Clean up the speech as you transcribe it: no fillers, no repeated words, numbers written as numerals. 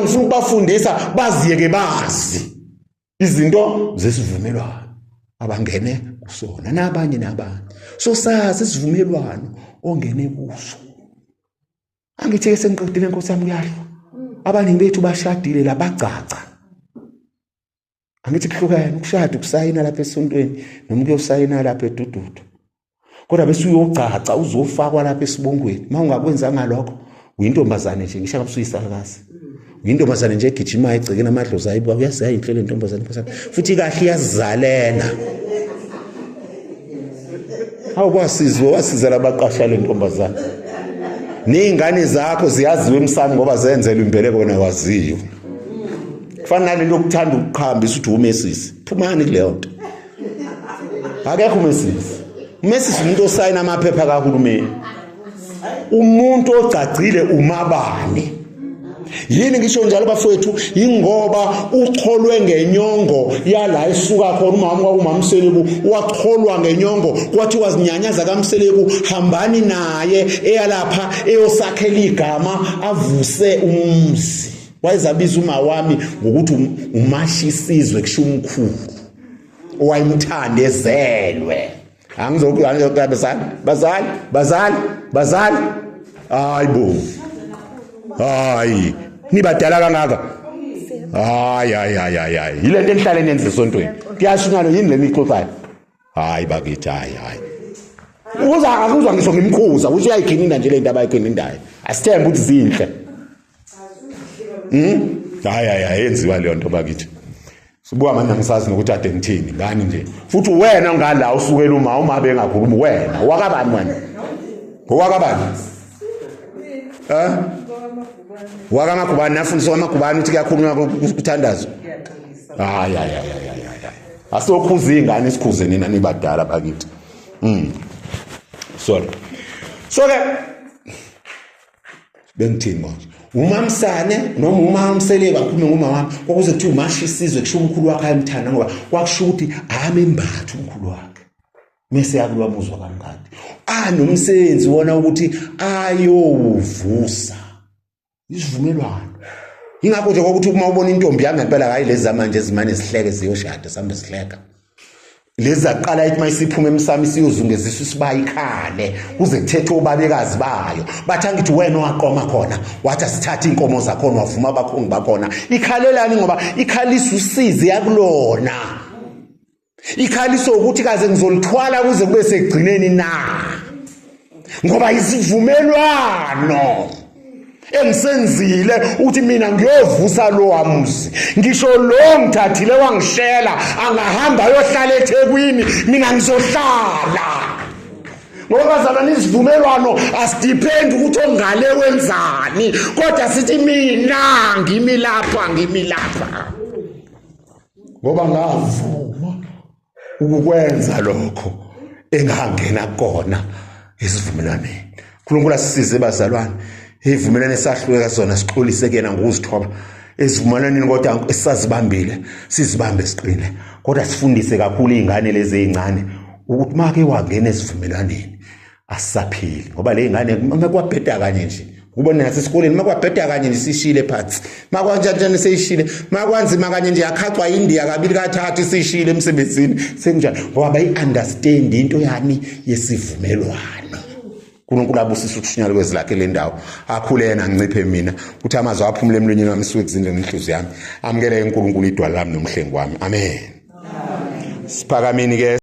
Ngifuna ukubafundisa baziyeke bazi izinto zesivumelwano abangene kusona nabanye nabanye. So sazi isivumelwano ongene kuso. Angithi ke sengiqedile nkosi yami kuyahlwa. Abaningi bethu bashadile la bagcaca. Angithi kuhlukene ukushada ukusayina lapha esontweni noma ukuyosayina lapha edududu. Kodwa bese uyogcaca uzofakwa lapha esibongweni. Uma ungakwenzanga lokho uyintombazane nje ngisho ngabe usuyisalukazi. Uyintombazane nje egijimayo egcekeni amadlozi ayibuka uyazi yayinhle le ntombazane nkosi yami. Futhi kahle iyazizalela. Hawu kwasizwa wasiza labaqasha le ntombazane. Nezingane zakho ziyaziwa emsamo ngoba zenzelwa imbeleko wena waziyo. Kufana nalento yokuthanda ukuqhambisa uthi umesisi. Phumani kuleyo nto. Akekho umesisi. Umesisi umuntu osayina amaphepha kahulumeni. Umuntu ogcagcile umabani. Yini ngisho njalo bafowethu ingoba ucholwe ngenyongo yala esuka khona umama kwakumamseleku wacholwa ngenyongo kwathi wazinyanyaza kamseleku hambani naye eyalapha eyosakhela igama avuse umuzi wayezabiza uma wami ngokuthi umashisizwe kusho umkhulu owayemthanda ezelwe angizokuya bazali bazali bazali bazali hayi bo hayi nibadala kangaka hayi hayi hayi hayi hayi yile nto enihlale nenze esontweni kuyashunyalwa yini le niyixoxayo hayi bakithi hayi hayi uza akuzwa ngisho ngimkhuza usho uyayigininda nje le nto abayiginindayo asithembe ukuthi zinhle Hayi hayi hayi yenziwa leyo nto bakithi. Sibuka manje angisazi nokuthi ade ngithini ngani nje. Futhi wena ngala usukela uma bengakhulumi wena. Wakabani wena? Owakabani? Eh? Wakamagubane nafundiswa amagubane ukuthi kuyakhulunywa kuthandazwa. Hayi hayi hayi hayi hayi. Asokhuza izingane sikhuze nina nibadala bakithi. Sorry. So ke bengithini manje umamsane noma umamsele bakhulume ngoma wami kwakuze kuthiwa umashisizwe kusho umkhulu wakhe ayemthanda ngoba kwakusho ukuthi amembatha umkhulu wakhe mese yakulwa muzwa kamkade anomsebenzi wona ukuthi ayowuvusa isivumelwano. Ingakho nje kwakuthi uma ubona intombi yangempela hayi lezi zamanje ezimane zihleke ziyoshada sambe sihleka lezi zaqala ithi mayisiphuma emsamo isiyozungezisa isibayi ikhale kuze kuthethe obabekazi bayo bathi angithi wena owaqoma khona wathi asithathe inkomo zakhona wavuma abakhongi bakhona ikhalelani ngoba ikhalisa usizi yakulona ikhaliswa ukuthi kaze ngizolithwala kuze kube sekugcineni na ngoba isivumelwano engisenzile ukuthi mina ngiyovusa lo wamuzi ngisho lo ngithathile wangishela angahamba ayohlala eThekwini mina ngizohlala ngoba bazalwane isivumelwano asidipendi ukuthi ongale wenzani kodwa sithi mina ngimi lapha ngimi lapha ngoba ngavuma ukukwenza lokho engangena kona esivumelwaneni. uNkulunkulu asisize bazalwane, ivumelwano esahluleka sona sixolise kuyena ngokuzithoba esivumelwaneni, kodwa esisazibambile sizibambe siqine, kodwa sifundise kakhulu iy'ngane lezi ey'ncane ukuthi make wangena esivumelwaneni asisaphili, ngoba le ngane uma kwabheda kanye nje ubone nasesikoleni uma kwabheda kanye nje sishile phansi, uma kwanjanjani seyishile, uma kwanzima kanye nje yakhacwa indiya kabili kathathu isishile emsebenzini sekunjani, ngoba bayi-understand into yani yesivumelwano. uNkulunkulu abusise ukushunyayelwa kwezwi lakhe le ndawo, akhule yena anciphe mina, ukuthi amazwi aphumule emlonyeni wami suke kuzindle nenhliziyo yami, amukele uNkulunkulu idwala lami nomhlengi wami. Amen. Siphakameni ke.